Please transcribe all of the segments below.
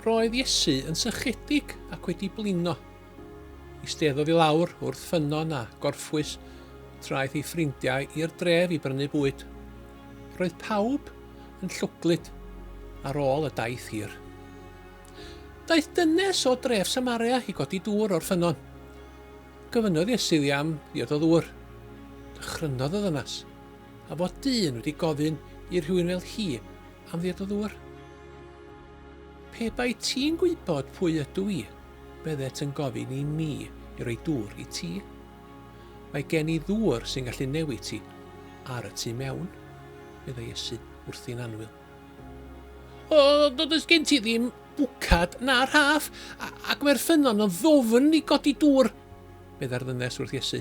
Roedd Iesu yn sychedig ac wedi blino. Eisteddodd i lawr wrth ffynnon a gorffwys tra aeth ei ffrindiau i'r dref i brynu bwyd. Roedd pawb yn llwglyd ar ôl y daith hir. Daeth dynes o dref Samaria i godi dŵr o'r ffynnon. Gofynnodd Iesu iddi am ddiod o ddŵr. Dychrynodd y ddynas, a fod dyn wedi gofyn i rhywun fel hi am ddiod o ddŵr. Pe bai ti'n gwybod pwy ydw i, byddet yn gofyn i mi i roi dŵr i ti. Mae gen i ddŵr sy'n gallu newid ti ar y tu mewn, meddai Iesu wrthi'n annwyl. O, does gen ti ddim bwcad na rhaff, ac mae'r ffynnon yn ddwfn i godi dŵr, meddai'r ddynes wrth Iesu.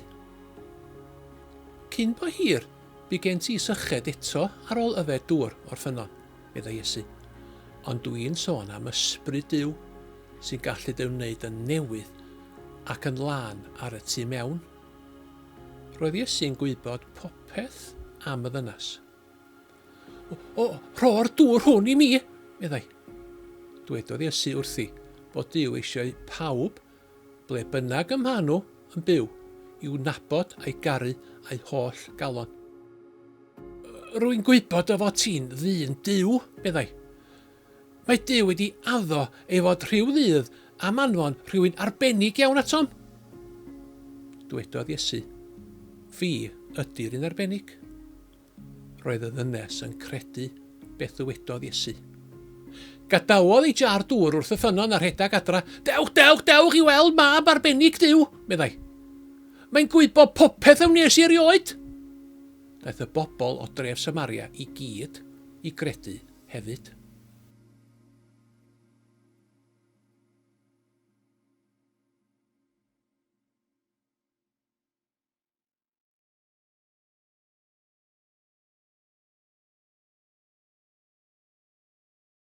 Cyn bo hir, bu gen ti syched eto ar ôl yfed dŵr o'r ffynnon, meddai Iesu. Ond dw i'n sôn am ysbryd Duw, sy'n gallu dy wneud yn newydd ac yn lân ar y tu mewn. Roedd Iesu'n gwybod popeth am y ddynes. O, rho'r dŵr hwn i mi, meddai. Dwedodd Iesu wrthi bod Duw eisiau pawb, ble bynnag y maen nhw yn byw, i'w nabod a'i garu a'u holl galon. Rwy'n gwybod dy fod ti'n ddyn Duw, meddai. Mae Duw wedi addo ei fod rhyw ddydd am anfon rhywun arbennig iawn atom. Dwedodd Iesu, Fi ydy'r un arbennig. Roedd y ddynes yn credu beth ddywedodd Iesu. Gadawodd ei jar dŵr wrth y ffynnon a rhedeg adra. Dewch, dewch, dewch i weld mab arbennig Duw, meddai. Mae'n gwybod popeth a wnes i erioed. Daeth y bobl o dref Samaria i gyd i gredu hefyd.